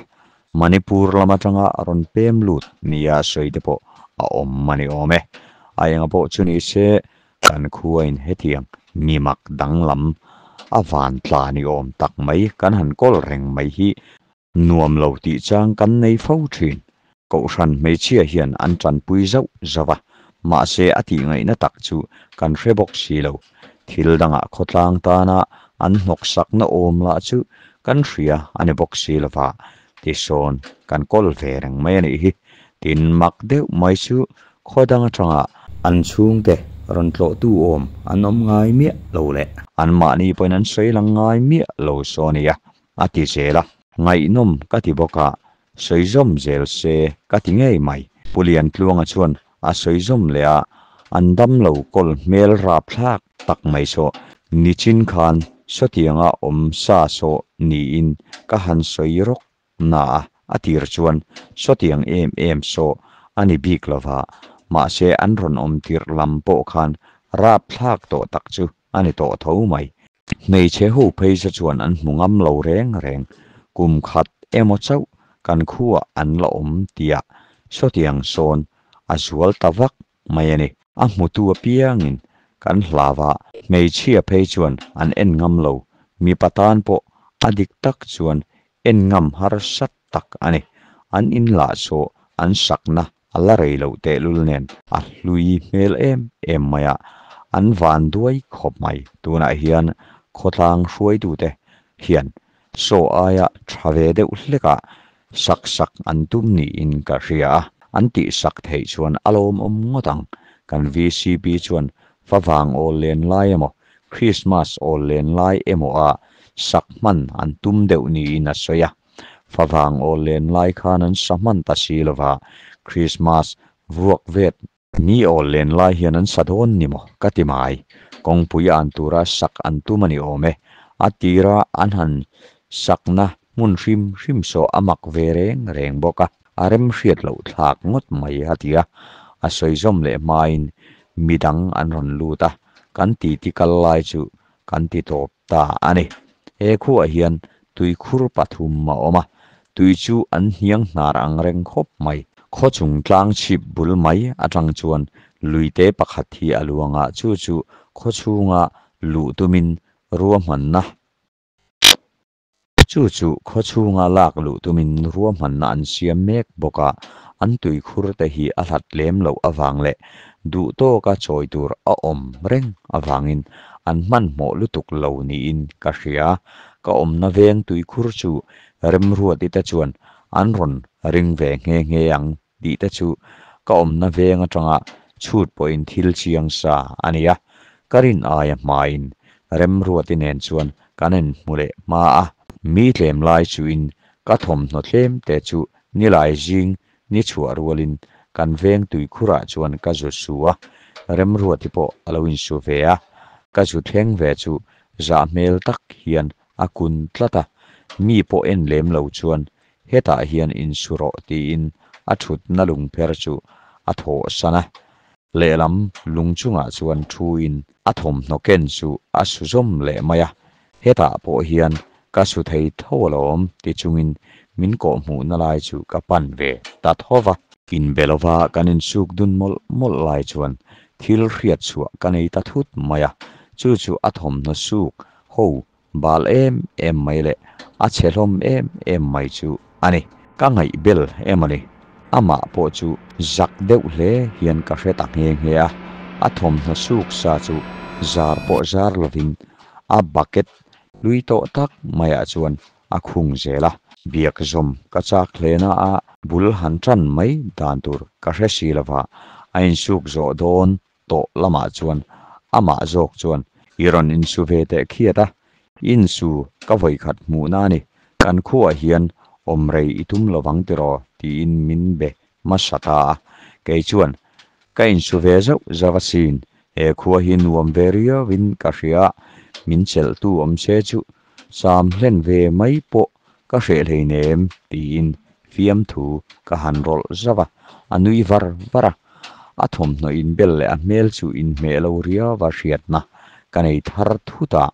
Manipur lam atanga rawn pem lut nia sawi te pawh a awm a ni awm e. A enga pawh chu ni se kan khuain hetiang mi mak danglam a van tla ni awm tak mai kan han kawl reng mai hi Nuam lo tih chang kan nei fo thin. Kohhran hmeichhia hian an tanpui zauh zauh a, mahse a tihngaihna tak chu kan hre bawk si lo. Thil dangah khawtlang tana an hnawksakna awm lah chu kan hria a ni bawk si lo va, tisawn kan kawl ve reng mai a nih hi. Tin mak deuh mai chu khaw dang atanga an chhungte rawn tlawhtu awm an awm ngai miah lo leh anmahni pawhin an sawi lang ngai miah lo saw a nia. A ti zel a, ngaihnawm ka ti bawk a, sawi zawm zel se ka ti ngei mai. Pu Liantluanga chuan a sawi zawm leh a, an damlo kawl hmel rapthlak tak mai saw nichin khan sawtianga awm sa saw niin ka han sawi rawk na a, a tir chuan sawtiang em em saw a ni bik lova, mahse an rawn awm tirh lam pawh khan rapthlak tawh tak chu a ni tawh tho mai. Hmeichhe ho phei sa chuan an hmu ngam lo reng reng, kum khat emaw chauh kan khuaah an la awm tia sawtiang sawn a zual ta vak mai a ni. A hmutu apiangin kan hlau a, hmeichhia phei chuan an en ngam lo, mipa tan pawh a dik tak chuan en ngam harsat tak a ni. An inlah saw an sakna A la rei loh tehlul nen a hlui hmel em em mai a, an van duai khawp mai. Tunah hian Khawtlang hruaitute hian saw aia tha ve deuh hlekah sak sak an tum niin ka hria a, an tih sak theih chuan a lawmawm ngawt ang. Kan VCP chuan favang awl len lai emaw, Krismas awl len lai emaw ah sak hman an tum deuh niin a sawi a. Favang awl len lai khan an sa hman ta si lova, Krismas vuak vet Ni awl len lai hian an sa dawn ni maw ka ti mai. Kawngpui an tura sak an tum a ni awm e. A tira an han sakna hmun hrim hrim saw a mak ve reng reng bawk a, a rem hriat loh thlak ngawt mai a ti a. A sawi zawm leh hmain midang an rawn lut a, kan titi kal lai chu kan ti tawp ta a ni. He khuaah hian tuikhur pathum a awm a, tui chu an hniang hnar ang reng khawp mai. Khaw chung tlang chhip bul mai atang chuan luite pakhat hi a luang a, chu chu khaw chhunga luh tumin ruahmanna Chu chu khaw chhunga lak luh tumin ruahmanna an siam mek bawk a, an tuikhur te hi a hlat lem loh avang leh duh tawka chawi tur a awm reng avangin an hmanhmawh lutuk lo niin ka hria. Ka awmna veng tuikhur chu Remruati te chuan an rawn ring ve nghe nghe ang tih te chu ka awmna veng atanga chhut pawhin thil chiang sa a ni a, ka rin aia hmain Remruati nen chuan kan inhmu leh hma a. Mi tlem lai chuin ka thawmhnaw tlem te chu nilai zing ni chhuah rualin kan veng tuikhurah chuan ka zu su a, Remruati pawh a lo insu ve a, ka zu thleng ve chu zah hmel tak hian a kun tlat a, mi pawh en lem lo chuan hetah hian insu rawh tiin a thutna lungpher chu a thawhsan a, lehlam lung chungah chuan thuin a thawmhnaw ken chu a su zawm leh mai a, hetah pawh hian ka su thei tho alawm ti chungin min kawhhmuhna lai chu ka pan ve ta tho va. Inbe lova kan insuk dun mawlh mawlh lai chuan thil hriat chhuah ka nei ta thut mai a, chu chu a thawmhnaw suk ho bal em em mai leh a chhe hlawm em em mai chu a ni. Ka ngaih bel em a ni. Amah pawh chu zak deuh hle hian ka hre ta nghe nghe a, a thawmhnaw suk sa chu zar pawh zar lovin a bucket hlui tawh tak maiah chuan a khung zel a. Biak zawm ka chak hle na a, bul han tan mai dan tur ka hre si lova, a insuk zawh dawn tawh lamah chuan amah zawk chuan i rawn insu ve teh khiat a, insu ka vawikhat hmuhna a ni, kan khuaah hian awm rei i tum lovang tiraw tiin min be hmasa ta a, kei chuan ka insu ve zauh zauh asin, he khua hi nuam ve riauin ka hria, min chelhtu awm se chu cham hlen ve mai pawh ka hreh hleinem tiin fiamthu ka han rawlh zauh a, a nui var var a, a thawmhnaw inbel leh a hmel chu inhmeh lo riau a hriatna ka nei thar thut a,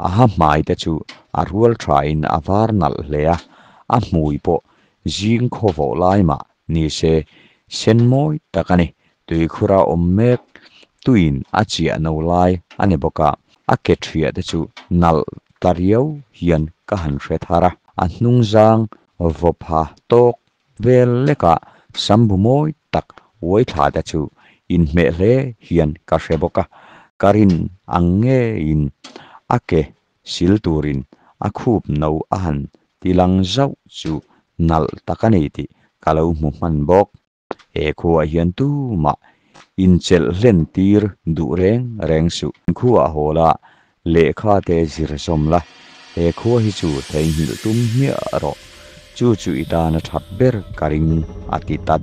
a ha hmai te chu a rual thain a var nalh hle a, a hmui pawh zing khawvawh lai mah ni se sen mawi tak a ni, tuikhura awm mek tuin a chiah no lai a ni bawk a, a ke thiah te chu nalh ta riau hian ka han hre thar a, a hnung zang vawpha tawk vel lekah sambu mawi tak uai thla te chu inhmeh hle hian ka hre bawk a, ka rin ang ngeiin a ke sil turin a khup no a han ti lang zauh chu nalh tak a ni tih ka lo hmu hman bawk. He khuaah hian tumah inchelh hlen tir duh reng reng suh. Khuaah haw la, lehkha te zir zawm la, he khua hi chu theihnghilh tum hmiah rawh. Chu chu i tana that ber ka ring a ti ta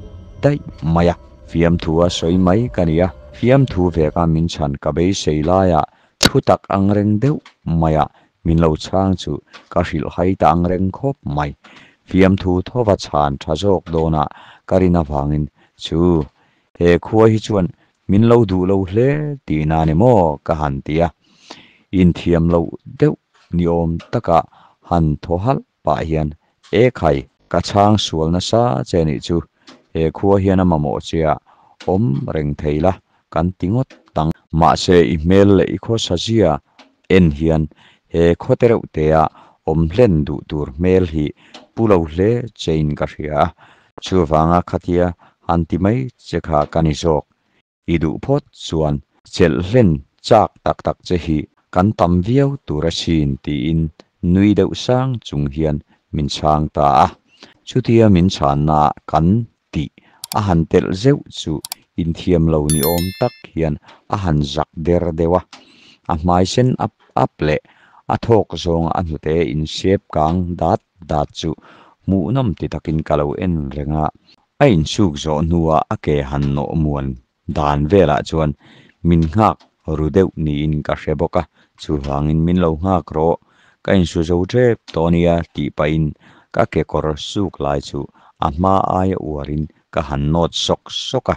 daih mai a. Fiamthu a sawi mai ka nia, fiamthu veka min chhan ka beisei laiah thu tak ang reng deuh maiah Min lo chhang chu ka hrilh hai ta ang reng khawp mai. Fiamthu thova chhan tha zawk dawnah ka rin avangin chu he khua hi chuan min lo duh lo hle tihna ni maw ka han ti a. Inthiam loh deuh ni awm taka han thaw halh pah hian E khai, ka chhang sual nasa che nih chu, he khua hian a mamawh che a awm reng thei la kan ti ngawt ang. Mahse i hmel leh i khawsa zia en hian he khaw te reuh te a awm hlen duh tur hmel hi pu lo hle chein ka hria a, chuvanga khatia han ti mai che kha ka ni zawk. I duh phawt chuan chelh hlen chak tak tak che hi Kan tam viau tur asin tiin nui deuh sang chung hian min chhang ta a. Chutia min chhanna kan tih a han telh zeuh chu inthiam lo ni awm tak hian a han zak der deuh a. A hmai sen ap ap leh a thawk zawnga a hnute insep kang dat dat chu hmuhnawm ti takin ka lo en reng a. A insuk zawh hnuah a ke han nawh muan dan velah chuan min nghak ru deuh niin ka hre bawk a, chuvangin min lo nghak rawh, ka insu zo tep tawh nia tih pahin ka kekawr suk lai chu a hma aia uarin ka han nawt sawk sawk a,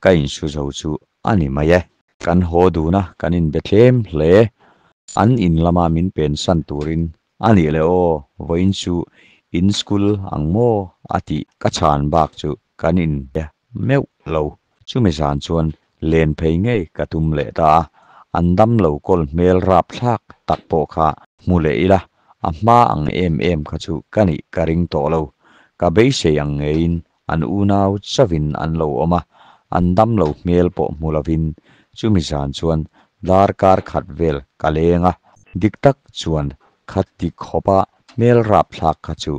ka insu zo chu a ni mai e. Kan haw dun a, kan inbe tlem hle. An in lama min pensan turin A nih leh aw, vawiin chu in school ang maw? a tih ka chhan bak chu kan in be meuh lo. Chumi zan chuan len phei ngei ka tum leh ta a, an dam lo kawl hmel rap thlak tak pawh kha hmu leh ila, a hma ang em em kha chu ka nih ka ring tawh lo. Ka beisei ang ngeiin an unau chauhin an lo awm a, an dam lo hmel pawh hmu lovin chumi zan chuan darkar khat vel ka leng a, dik tak chuan khati khawpa hmel rapthlak kha chu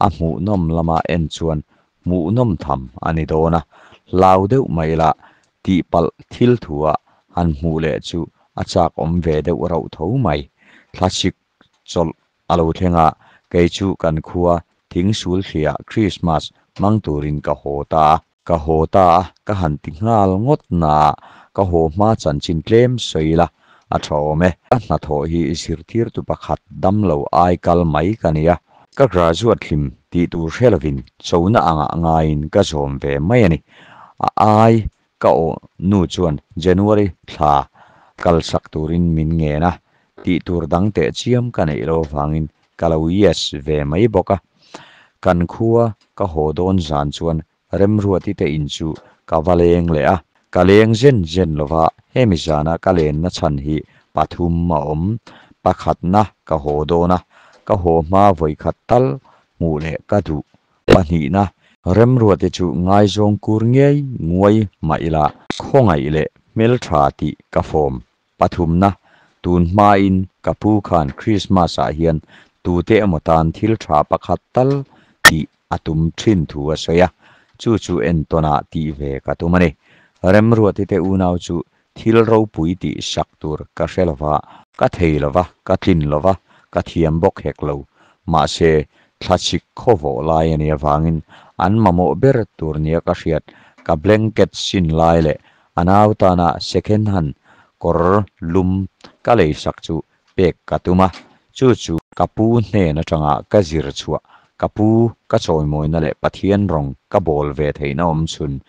a hmuhnawm lama en chuan hmuhnawm tham a ni dawn a, hlau deuh mai la tihpalh thil thua han hmuh leh chu a chak awm ve deuh rauh tho mai. Thlasik chawlh a lo thleng a, kei chu kan khua Thingsulthliah Krismas hmang turin ka haw ta a. Ka haw ta a, ka han ti nghal ngawt na a, ka haw hma chanchin tlem sawi ila a tha awm e. Ka hnathawh hi zirtirtu pakhat damlo ai kal mai ka nia. Ka graduate hlim tih tur hre lovin chona angah ngaiin ka zawm ve mai a ni. A ai ka aw nu chuan January thla kalsak turin min ngen a, tih tur dang teh chiam ka neih lo avangin ka lo yes ve mai bawk a. Kan khua ka haw dawn zan chuan Remruati te in chu ka va leng leh a, ka leng zen zen lo va, hemi zana ka lenna chhan hi pathum a awm. Pakhatna ka haw dawn a, ka haw hma vawikhat tal hmuh leh ka duh. Pahnihna, Remruati chu ngaizawng kur ngei nguai mah ila khawngaih leh hmeltha tih ka fawm. Pathumna, tun hmain ka pu khan Christmas ah hian tute emaw tan thil tha pakhat tal tih a tum thin thu a sawi a, chu chu entawnah tih ve ka tum a ni. Remruati te unau chu thil ropui tih sak tur ka hre lova, ka thei lova, ka tlin lova, ka thiam bawk hek lo. Mahse, thlachhik khawvawh lai a nih avangin an mamawh ber tur nia ka hriat ka blanket sin lai leh A nau tana second hand kawr lum ka lei sak chu pek ka tum a, chu chu ka pu hnen atanga ka zir chhuah, ka pu ka chawimawina leh Pathian rawng ka bawl ve theihna awm chhun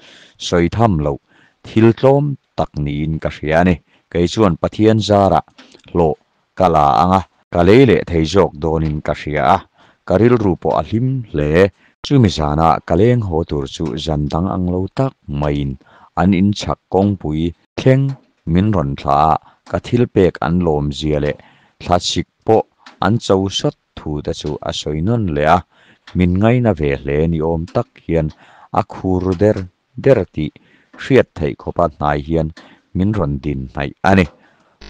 sawi tham loh thil tlawm tak niin ka hria a ni. Kei chuan Pathian zarah hlawh ka la ang a, ka lei leh thei zawk dawnin ka hria a, ka rilru pawh a hlim hle. Chumi zana ka leng haw tur chu zan dang ang lo tak maiin an inchhak kawngpui thleng min rawn thlah a, ka thil pek an lawm zia leh thlachhik pawh an cho sawt thu te chu a sawi nawn leh a, min ngaina ve hle ni awm tak hian a khur der der tih hriat theih khawpa hnai hian min rawn din hnaih a ni.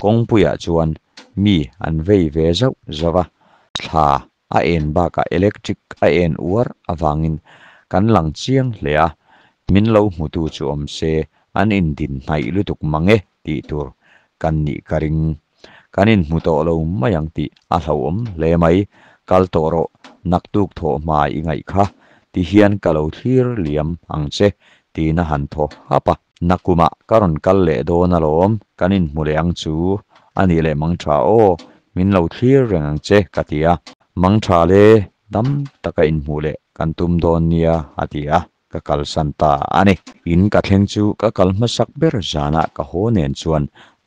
Kawngpuiah chuan mi an vei ve zauh zauh a, thla a en bakah electric a en uar avangin kan lang chiang hle a, min lo hmutu chu awm se an indin hnaih lutuk mang e tih tur kan nih ka ring. Kan inhmu tawh lo mai ang tih a hlauhawm hle mai, kal tawh rawh, naktuk thawh hma i ngaih kha, ti hian ka lo thlir liam ang che, tiin a han thaw hap a. Nakumah ka rawn kal leh dawn alawm, kan inhmu leh ang chu, a nih leh mangtha aw, min lo thlir reng ang che, ka ti a. Mangtha le, dam taka inhmuh leh kan tum dawn nia, a ti a. Ka kalsan ta a ni. In ka thleng chu ka kal hmasak ber zanah ka haw nen chuan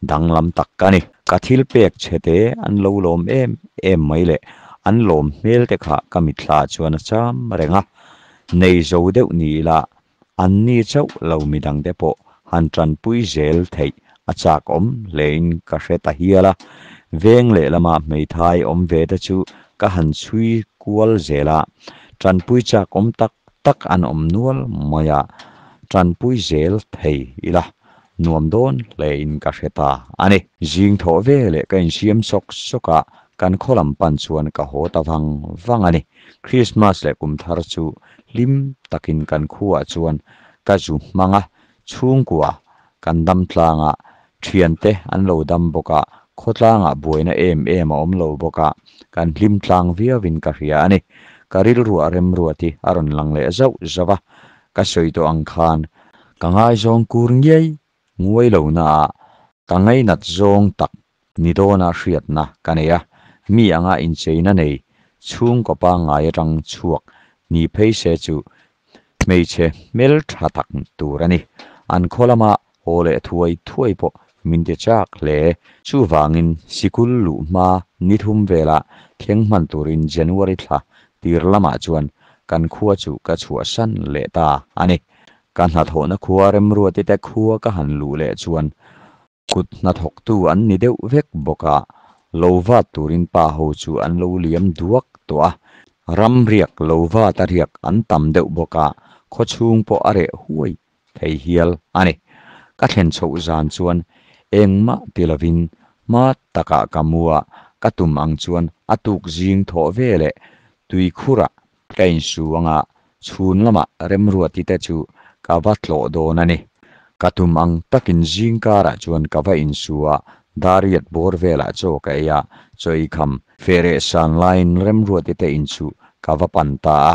danglam tak ka ni. Ka thil pek chhe te an lo lawm em em mai leh an lawm hmel te kha ka mitthla chuan a cham reng a. Nei zo deuh ni ila an ni chauh lo midang te pawh han tanpui zel theih a chak awm hlein ka hre ta hial a. Veng lehlama hmeithai awm ve te chu ka han chhui kual zel a, tanpui chak awm tak tak an awm nual mai a, tanpui zel thei ila nuam dawn hle in ka hre ta a ni. Zing thawh ve leh ka insiam sawk sawk a, kan khaw lam pan chuan ka haw ta vang vang a ni. Krismas leh kum thar chu hlim takin kan khuaah chuan ka zu hmang a, chhungkua kan dam tlang a, thiante an lo dam bawk a, khawtlangah buaina em em a awm lo bawk a, kan hlim tlang viauin ka hria a ni. Ka rilruah remruati a rawn lang leh zauh zauh a, ka sawi tawh ang khan ka ngaizawng kur ngiai nguai lo naah ka ngainat zawng tak ni dawna hriatna ka nei a, mi anga incheina nei chhungkaw pangngai atang chhuak ni phei se chu hmeichhe hmeltha tak tur a ni. An khaw lama haw leh thuai thuai pawh min ti chak hle. Chuvangin sikul luh hma ni thum velah thleng hman turin January thla tir lamah chuan kan khua chu ka chhuahsan leh ta a ni. Ka hnathawhna khua remruati te khua ka han luh leh chuan kut hnathawktu an ni deuh vek bawk a, lo vat turin pa ho chu an lo liam duak tawh a, ram riak lo vat a riak an tam deuh bawk a, khawchhung pawh a reh huai thei hial a ni. Ka thlen chhoh zan chuan engmah ti lovin hma takah ka mu a, ka tum ang chuan a tuk zing thawh ve leh tuikhurah ka insu anga chhun lamah remruati te chu ka va tlawh dawn a ni. Ka tum ang takin zing karah chuan ka va insu a, dariat bawr velah chaw ka ei a, chaw ei kham fehreh san laiin remruati te inchu ka va pan ta a,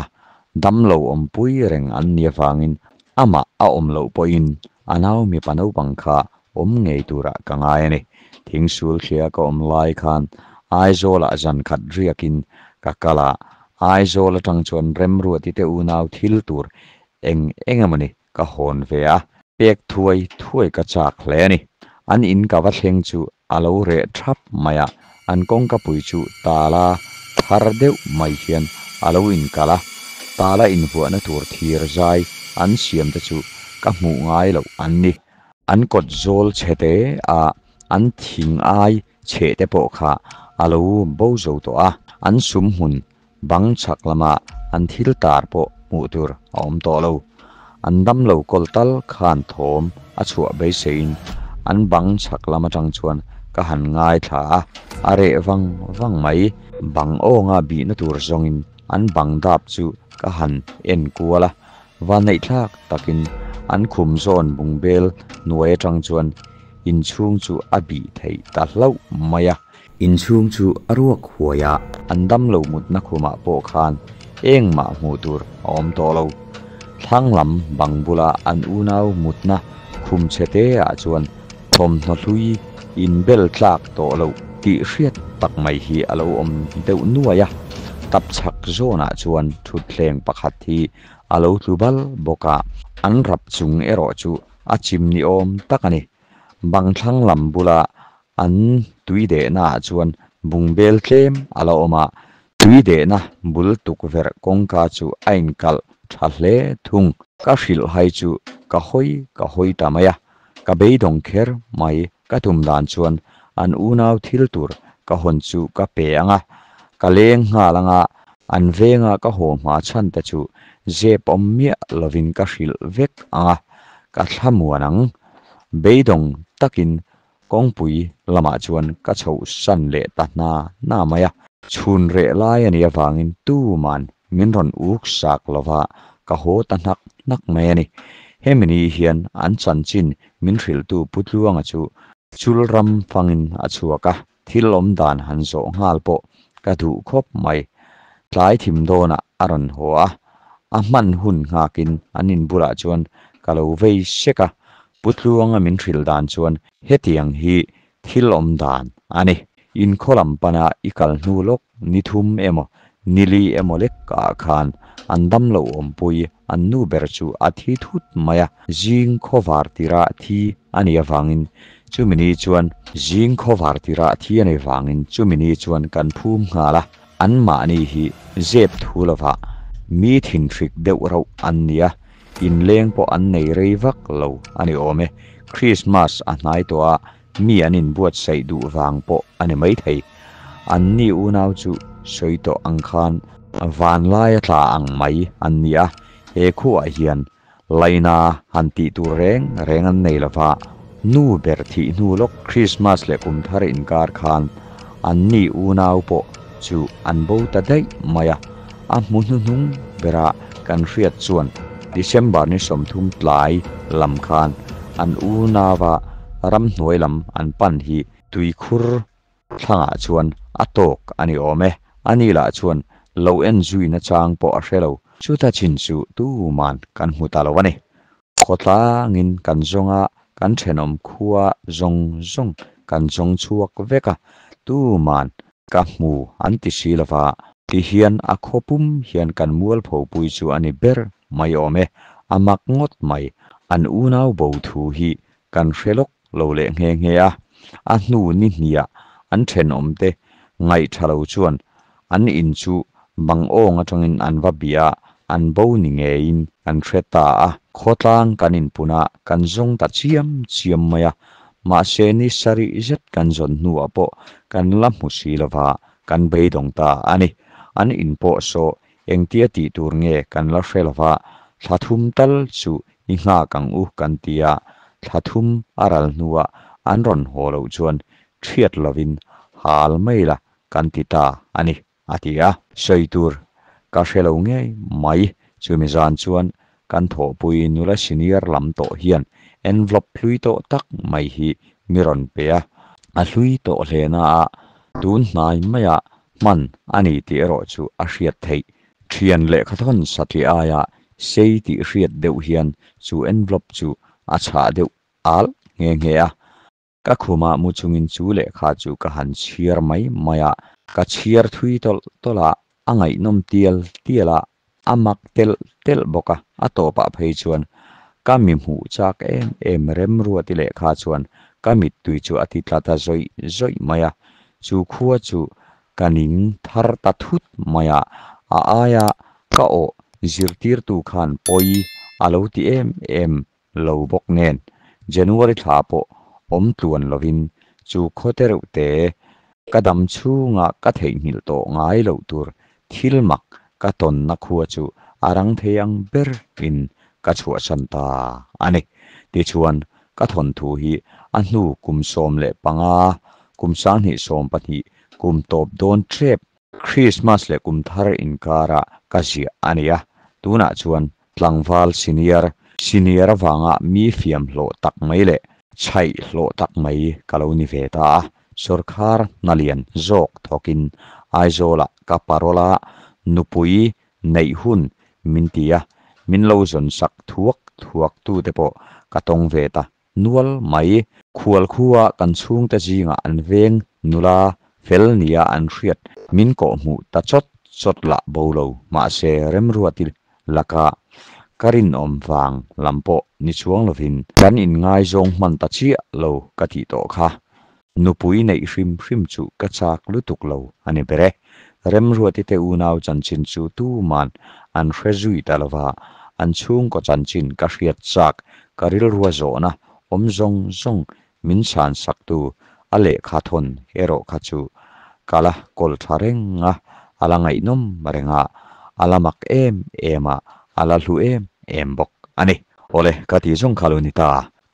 damlo awmpui reng an ni avangin amah a awm loh pawhin a nau mipa naupang kha awm ngei turah ka ngai a ni. Thingsul thlia ka awm lai khan Aizawlah zan khat riakin ka kal a, Aizawl atang chuan Remruati te unau thil tur eng eng emawni ka hawn ve a, pek thuai thuai ka chak hle a ni. An in ka va thleng chu a lo reh thap mai a, an kawngkapui chu tala thar deuh mai hian a lo inkalh a, tala invuahna tur thir zai an siam te chu ka hmuh ngai loh an ni. An kawt zawl chhe te a, an thing ai chhe te pawh kha a lo bo zo tawh a, an sum hmun bang chhak lama an thil tar pawh hmuh tur a awm tawh lo. An damlo kawl tal khan thawm a chhuah beiseiin an bang chhak lam atang chuan ka han ngaithla a, a reh vang vang mai. Bang awnga bihna tur zawngin an bang dap chu ka han en kual a, Vanneihthlak takin an khum zawn bungbel hnuai atang chuan inchhung chu a bih theih ta hlauh mai a. Inchhung chu a ruak huai a, an damlo mutna khumah pawh khan engmah hmuh tur a awm tawh lo. Thlang lam bang bula an unau mutna khum chhe te ah chuan thawmhnaw hlui inbel tlak tawh loh tih hriat tak mai hi a lo awm deuh nuai a. Tapchhak zawnah chuan thutthleng pakhat hi a lo tlu bal bawk a, an rap chung erawh chu a chim ni awm tak a ni. Bang thlang lam bula an tui dehna ah chuan bungbel tlem a la awm a, tui dehna bul tukverh kawngka chu a inkalh tha hle thung. Ka hrilh hai chu ka hawi ka hawi ta mai a, ka beidawng kher mai. Ka tum dan chuan an unau thil tur ka hawn chu ka pe ang a, ka leng nghal ang a, an venga ka haw hma chhan te chu zep awm miah lovin ka hrilh vek ang a, ka thlamuan ang. Beidawng takin kawngpui lamah chuan ka chhoh san leh ta hna hna mai a. Chhun reh lai a nih avangin tuman min rawn uk sak lova ka haw ta hnak hnak mai a ni. Hemi ni hian an chanchin min hrilhtu Pu Tluanga chu chul ram fangin a chhuak a, thil awm dan han zawh nghal pawh ka duh khawp mai. Tlai thim dawnah a rawn haw a, a hman hun nghakin an in bulah chuan ka lo vei sek a, Pu Tluanga min hrilh dan chuan hetiang hi thil awm dan a ni. Inkhaw lam pana i kal hnu lawk ni thum emaw ni li emaw lek ah khan an damlo awmpui an nu ber chu a thi thut mai a, zing khawvar tirah thi a nih avangin chumi ni chuan zing khawvar tirah thi a nih vangin chumi ni chuan kan phum nghal a, anmahni hi zep thu lovah mi thinhrik deuh rauh an ni a, inleng pawh an nei rei vak lo a ni awm e. Krismas a hnai tawh a, mi an inbuatsaih duh vang pawh a ni maithei. Anni unau chu sawi tawh ang khan vanlaia tla ang mai an ni a, he khuaah hian laina han tih tur reng reng an nei lo va. Nu ber thih hnu lawk Krismas leh kum thar inkar khan an ni unau pawh chu an bo ta daih mai a, a hmu hnuhnung bera kan hriat chuan December ni 30 tlai lam khan an unauva ramhnuai lam an pan hi tuikhur thlangah chuan a tawk a ni awm e. Ani lah chuan lo en zui nachang pawh a hre lo. Chuta chin chu tuman kan hmu ta lo a ni. Khawtlangin kan zawng a, kan thenawm khua zawng zawng kan zawng chhuak vek a, tuman ka hmu an ti si lo va, tihian a khaw pum hian kan mualpho pui chu a ni ber mai awm e. A mak ngawt mai, an unau bo thu hi kan hre lawk lo leh nghe nghe a. A hnu ni hniah an thenawm te ngaih tha lo chuan an in chu bang awng atangin an va bia a, an bo ni ngeiin kan hre ta a. Khawtlang kan inpun a, kan zawng ta chiam chiam mai a. Mahse ni sarih zet kan zawn hnuah pawh kan la hmu si lova, kan beidawng ta a ni. An in pawh saw engtia tih tur nge kan la hre lova, thla thum tal chu i nghak ang u kan ti a, thla thum a ral hnuah an rawn haw loh chuan thiat lovin hal mai la kan ti ta a ni, a ti a. Sawi tur ka hre lo ngei mai. Chumi zan chuan kan thawhpui nula senior lam tawh hian envelope hlui tawh tak mai hi mi rawn pe a. A hlui tawh hle na a, tun hnai maiah hman a ni tih erawh chu a hriat theih. Thian lehkha thawn satliah aia sei tih hriat deuh hian chu envelope chu a chhah deuh al nghe nghe a. Ka khumah mu chungin chu lehkha chu ka han chhiar mai mai a, ka chhiar thui tawlh tawlh a, a ngaihnawm tial tial a, a mak telh telh bawk a, a tawpah phei chuan ka mi hmuh chak em em Remruati lehkha chuan ka mittui chu a ti tla ta zawih zawih mai a, chu khua chu ka ning thar ta thut mai a, a aia ka awh zirtirtu khan pawi a lo ti em em lo bawk nen January thla pawh awm tluan lovin chu khaw te reuh te ka dam chhunga ka theihnghilh tawh ngai loh tur thil mak ka tawnna khua chu a rang thei ang ber in ka chhuahsan ta a ni. Tichuan ka thawnthu hi a hnu kum 15, kum 2012 kum tawp dawn tep Krismas leh kum thar inkarah ka ziah a ni a, tunah chuan tlangval senior, senior avanga mi fiam hlawh tak mai leh chhaih hlawh tak mai ka lo ni ve ta a, sawrkhar hna lian zawk thawkin Aizawlah ka parole a nupui neih hun min ti a, min lo zawn sak thuak thuak tute pawh ka tawng ve ta nual mai. Khual khua kan chhungte zingah an veng nula fel nia an hriat min kawhhmuh ta chawt chawt lah bo lo. Mahse Remruati laka ka rinawm vang lam pawh ni chuang lovin kan inngaizawng hman ta chiah lo ka tih tawh kha. Nupui neih hrim hrim chu ka chak lutuk lo a ni ber e. Remruati te unau chanchin chu tuman an hre zui ta lova, an chhungkaw chanchin ka hriat chak ka rilrua zawhna awm zawng zawng min chhan saktu a lehkha thawn erawh kha chu ka la kawl tha reng a, a la ngaihnawm reng a, a la mak em em a, a la hlu em em bawk a ni. Awle, ka tih zawng kha lo ni ta.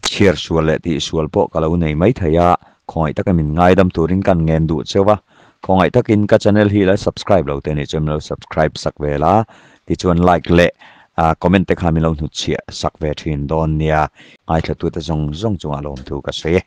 Chhiar sual leh tih sual pawh ka lo nei mai thei a, khawngaih taka min ngaidam turin kan ngen duh cheu a, khawngaih takin ka channel hi la subscribe lo te nih chuan min lo subscribe sak ve la, tichuan like leh comment te kha min lo hnutchhiah sak ve thin dawn nia, ngaithlatute zawng zawng chungah lawmthu ka sawi e.